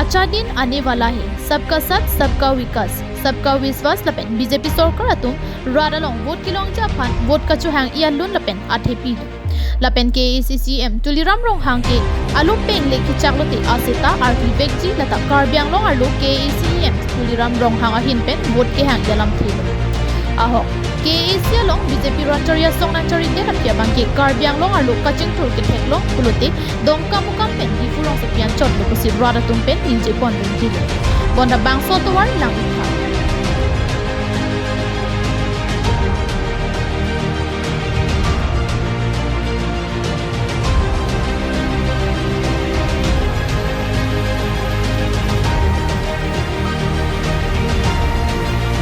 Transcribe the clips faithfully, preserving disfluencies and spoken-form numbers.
Achha din aane wala hai, sabka saath, sabka vikas, sabka vishwas lapen B J P sorkar atum rat along vote kelongji aphan vote kachohang-i alun lapen athepi do. Lapen K A A C C E M Tuliram Ronghang ke alum pengle kechak lote aseta arki vekji lata Karbi Anglong arlo K A A C E M Tuliram Ronghang ahin pen vote kehang-i alamthe lo. Ahok, K A A C along B J P rat chari asong nangcharidet aphi abang ke Karbi Anglong arlo kachingthur ketheklong pulote Dongkamukam pen Diphu rongsopi anchot lo pusi rat atum pen ningje pon rinti lo. Bonta bangso atovar lang-ik tha.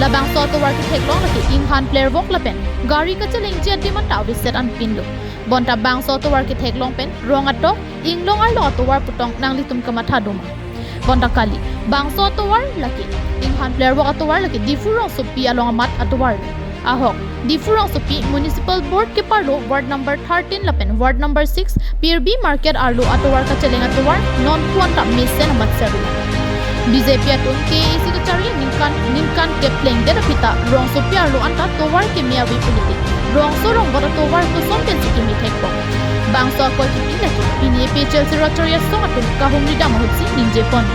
Labangso atovar ketheklong lake inghan plervok lapen gari kachelengji adim anta aveset anpin lo. Bonta bangso atovar ketheklong pen rong atok, inglong arlo atovar pu tong nanglitum kamatha doma? Bonta kali, bangso atovar lake inghan plervok atovar lake Diphu rongsopi along amat atovar lo. Ahok, Diphu rongsopi Municipal Board keparlo ward number thirteen lapen ward number six Pirbi Market arlo atovar kacheleng atovar non puan ta mesen amat serlo. B J P atum K A A C kachari ningkan ningkan kep plengdet aphi ta rongsopi arlo anta tovar keme ave pulote rongso ronggot atovar koson pensi keme thekpo? Bangso akoi kipi lake pini A P H L C rat chari asong atum kahumri dam ahutsi ningje pon.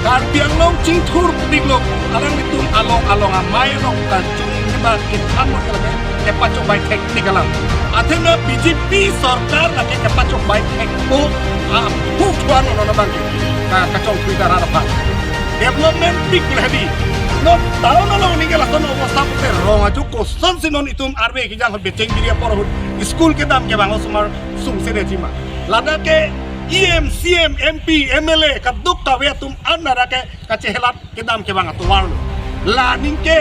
Karbi Anglong chingthur pik lo, alanglitum along along amei along ta chungji ba kethan mo kala kepachobei thektik alam. Athema B J P sorkar lake kepachobei thekpo, aphu thuan lo non abang ke ka kachongthui dara aphan. Development pik lo hedi. Non town along ningke lason obostha pute rong ajo kosonsi non itum arve kejang ahut becheng biri apor ahut school kedam kevang osomar sungse detji ma? Ladak ke E M, C M, M P, M L A kaduk kave atum an ladak ke kachehelat kedam kevang atovar lo. La ningke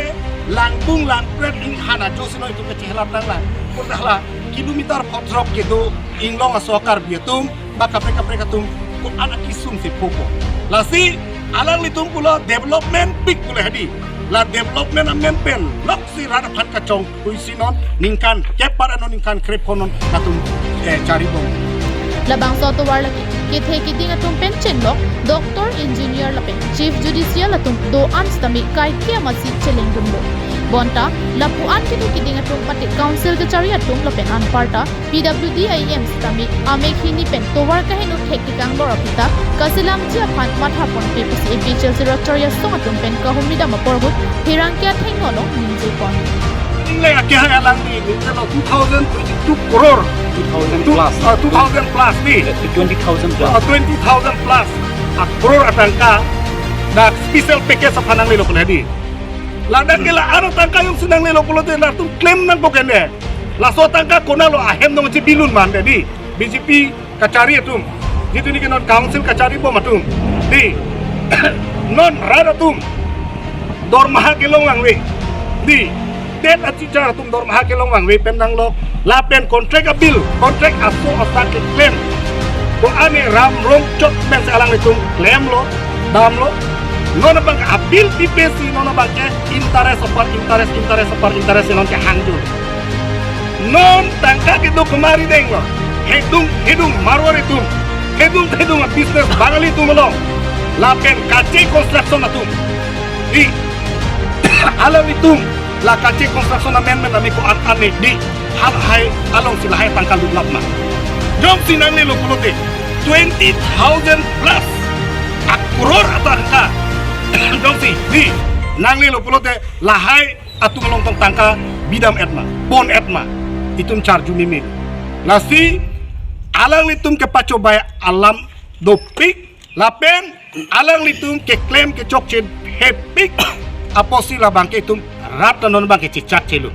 langbung langpret inghan ajo si non itum kachehelat nanglang. Pun hala kilometer photrok kedo inglong aso Karbi atum ba kaprek kaprek atum ko-an akesung si phopo. Lasi alanglitum pulo development pik pulo hedi. La development amen pen loksi rat aphan kachongthui si non ningkan kep para non ningkan krep honon latum, eh, chari bom. Labangso atovar lake kethe keding atum pen chenglok doctor, engineer lapen chief judicial atum do-an sitame kaike amatsi chelengdun lo. Bonta lapu-an kethe keding atum mate council kachari atum lapen anparta P W D I M sitame amek hini pen tovar kaheno thek kekang lor aphi ta kaselamji aphan matha ponpe pusi A P H L C rat chari asong atum pen kahumri dam apor ahut pherangke athengno along ningje pon. Ingle ake hai alangli ningje lo two thousand twenty-two crore. Two thousand Two, plus. ah, two thousand plus ni. Twenty thousand plus. Ah, twenty thousand plus. Ah, crore atangka dak special package aphan nanglelo pulo hedi. Ladak ke la-an atangka jongsi nanglelo pulote latum claim nangpo kene. Laso atangka konatlo ahem nong chibilun man hedi. B J P kachari atum, jitu neke non council kachari bom atum, di non rat atum dormaha kelong vangve, di TET achichar atum dormaha kelong vangve pen nanglo, lapen contract abill, contract aso asak keklem, ko-an ne ram rong chot pensi alanglitum klemlo, damlo. Non abang abill pipe si non abang ke interest upon interest, interest upon interest non kehangjo. Non tangka kedo kemari denglo. Hedung, hedung Marwari atum. Hedung, hedung a business Bangali atum along. Lapen Kache Construction atum. Di alanglitum la Kache Construction amen men ami ko-an an ne di hal hai alongsi lahai tangka lutlap ma. Jongsi nanglelo pulote twenty thousand plus akror atangka. Jongsi di nanglelo pulote lahai atum along tong tangka bidam-et ma, pon-et ma, itum charju meme. Lasi alanglitum kepachobei alam dopik, lapen alanglitum keklem kechokche hepik apotsi labang ke itum rat ta non abang ke chechak chelun.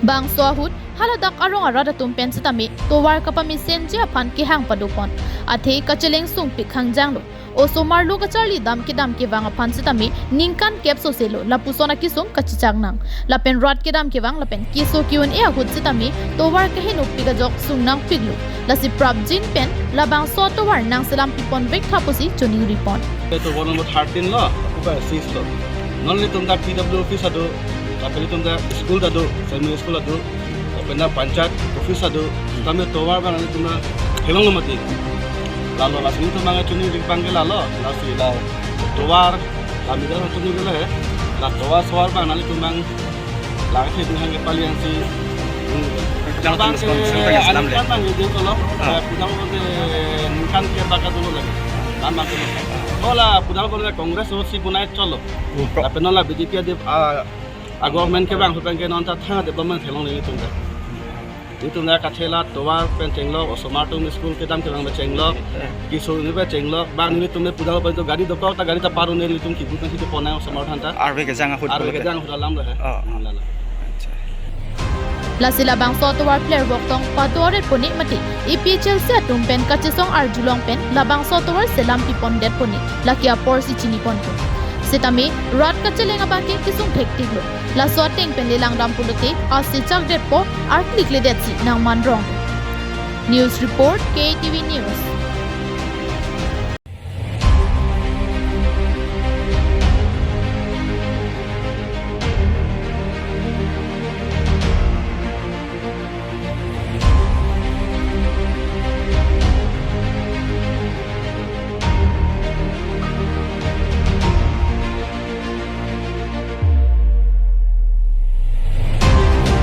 Bangso ahut haladak arong arat atum pen sitame tovar kapamesenji aphan kehang padopon. Athe kacheleng sungpik hangjang lo. Osomar lo kacharli dam kedam kevang aphan sitame ningkan kep sose lo lapuson akesung kachechak nang. Lapen rat kedam kevang lapen keso ke-un-e ahut sitame tovar kahenopik ajok sung nangpik lo. Lasi prapjin pen labangso atovar nangselam pipon vek tha pusi choningri pon. Itu ward number thirteen lo, aku ba six lo. Non nelitum dak P W office ado, lapen nelitum dak school ado, Saint Mary's School ado, lapen dak panchayat office ado, tame tovar abang nelitum dak helong lo mati. Lalo lasi nelitum abang choningri abang ke lalo, lasi la tovar, la middle choningri lo he, la tovar sovar abang nanglitum abang la ke dun hang ke pali hangsi. Jang abang ke, selam le. Aningkan abang ke dia cholo, ah, eh, pudam ko de ningkan ke baka dulu lagi. Abang abang ke. Ko la pudam ko le Congress road si punai cholo. Hmm, pro- Lapen non la B J P adi, ah, a government ke abang, abang ke non ta thang development theklong nelitum ta. Nelitum ta kachelar tovar pen chenglok, osomar atum school kedam ke abang chenglok, kisur ni pen chenglok, abang nelitum le pudam pen to gari dokok ta gari ta paru nelitum kibu kan situ ponnang osomar atum ta. Arve kejang ahut. Arve pulote. Kejang ahut alam lo he. Oh. Hmm, lalo. Acha. Lasi labangso atovar pler boktong padoret pone mate A P H L C atum pen kachesong arjulong pen labangso atovar selam pipondet pone lake apor si chiniponpo. Setame rat kacheleng abang ke kesung thektik lo. Laso ateng pen lelang dam pulote ase chakdetpo, arklik ledet si nangman rong. News report, K T V News.